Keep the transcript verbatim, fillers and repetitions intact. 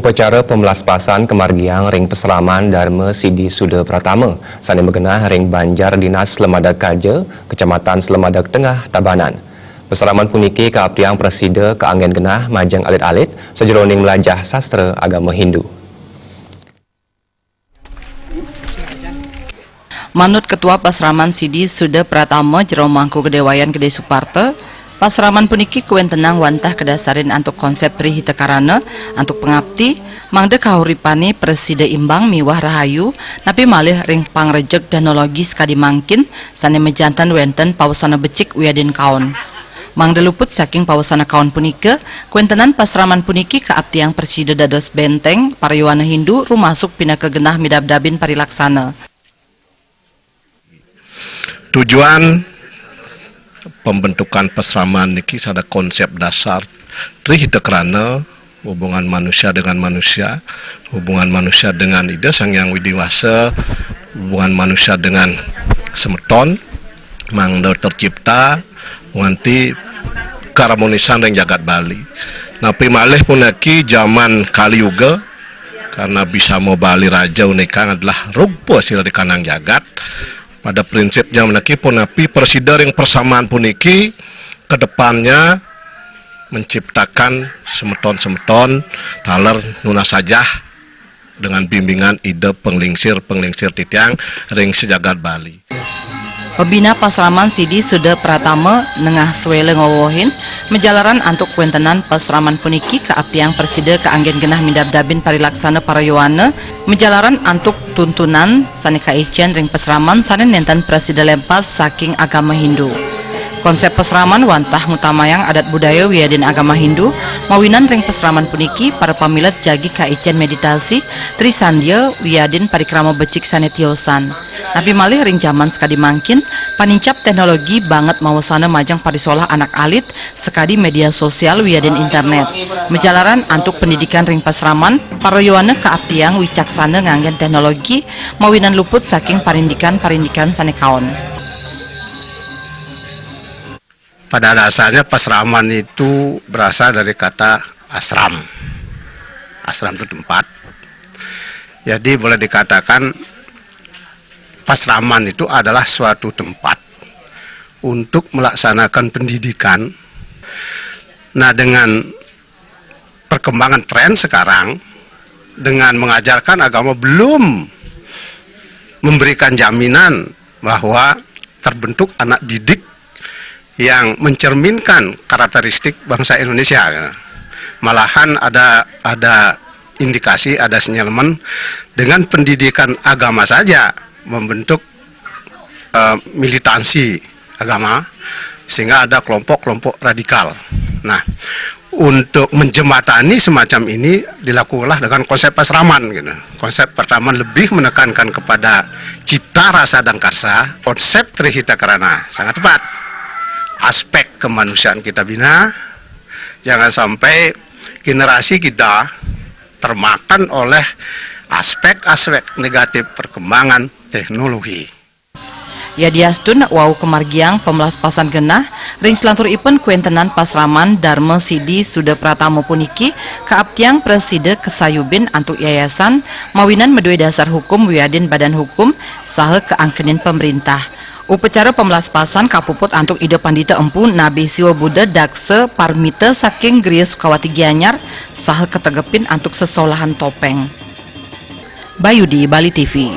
Upacara pemlaspasan kamargiang ring pasraman Dharma Sidi Suda Pratama, sane magenah ring Banjar Dinas Slemadag Kaja, Kecamatan Slemadag Tengah, Tabanan. Pasraman puniki kaaptiang prasida kaanggen genah majeng alit-alit sajeroning mlajah sastra agama Hindu. Manut Ketua Pasraman Sidi Suda Pratama Jero Mangku Gede Wayan Gede Suparta, pasraman puniki kawentenang wantah kadasarin antuk konsep Tri Hita Karana antuk pangapti, mangda kahuripane prasida imbang miwah rahayu, napi malih ring pangrejeg teknologi sakadi mangkin sane majanten wenten pawasana becik wiadin kaon. Mangda luput saking pawasana kaon punika, kawentenan pasraman puniki kaaptiang prasida dados benteng para yowana Hindu rumasuk pinaka genah midabdabin parilaksana. Tujuan pembentukan pasraman niki sada konsep dasar Tri Hita Karana, hubungan manusia dengan manusia, hubungan manusia dengan Ida Sang Hyang Widi Wasa, hubungan manusia dengan semeton, mangda tercipta nganti kaharmonisan ring jagat Bali. Napi malih puniki jaman Kali Yuga, karena Bisama Bali Raja unikang adalah rupa sira di kanang jagat. Pada prinsipnya puniki, punapi prasida ring persamaan puniki kedepannya menciptakan semeton-semeton taler nunas ajah dengan bimbingan Ida Panglingsir-Panglingsir titiang ring sejagat Bali. Pebina Pasraman Sidi Suda Pratama Nengah Swela ngawewehin, majalaran antuk kawentenan pasraman puniki kaaptiang prasida kaanggen genah midabdabin parilaksana para yowana, majalaran antuk tuntunan sane kaicen ring pasraman sane nenten prasida lempas saking agama Hindu. Konsep pasraman wantah ngutamayang adat budaya wiadin agama Hindu, mawinan ring pasraman puniki para pamilet jagi kaicen meditasi, trisandia, wiadin parikrama becik sane tiosan. Napi malih ring jaman sakadi mangkin, panincap teknologi banget mawasana majeng parisolah anak alit sakadi media sosial wiadin internet. Majalaran antuk pendidikan ring pasraman, para yowana kaaptiang wicaksana nganggen teknologi, mawinan luput saking parindikan-parindikan sane kaon. Pada dasarnya pasraman itu berasal dari kata asram. Asram itu tempat. Jadi boleh dikatakan pasraman itu adalah suatu tempat untuk melaksanakan pendidikan. Nah, dengan perkembangan tren sekarang, dengan mengajarkan agama belum memberikan jaminan bahwa terbentuk anak didik yang mencerminkan karakteristik bangsa Indonesia. Malahan ada ada indikasi, ada sinyalemen dengan pendidikan agama saja membentuk eh, militansi agama, sehingga ada kelompok-kelompok radikal. Nah, untuk menjembatani semacam ini dilakukanlah dengan konsep pasraman gitu. Konsep pasraman lebih menekankan kepada cipta rasa dan karsa, konsep Tri Hita Karana sangat tepat. Aspek kemanusiaan kita bina, jangan sampai generasi kita termakan oleh aspek-aspek negatif perkembangan teknologi. Yadiastun wau kamargiang pamlaspasan genah, ring salanturipun kawentenan pasraman Dharma Sidi Suda Pratama puniki kaaptiang prasida kasayubin antuk yayasan mawinan madue dasar hukum wiadin badan hukum saha kaangkenin pamrintah. Upacara pamlaspasan kapuput antuk Ida Pandita Empu Nabi Siwa Buddha Daksa Parmita saking Griya Sukawati Gianyar saha kategepin antuk sesolahan topeng. Bayudi, Bali T V.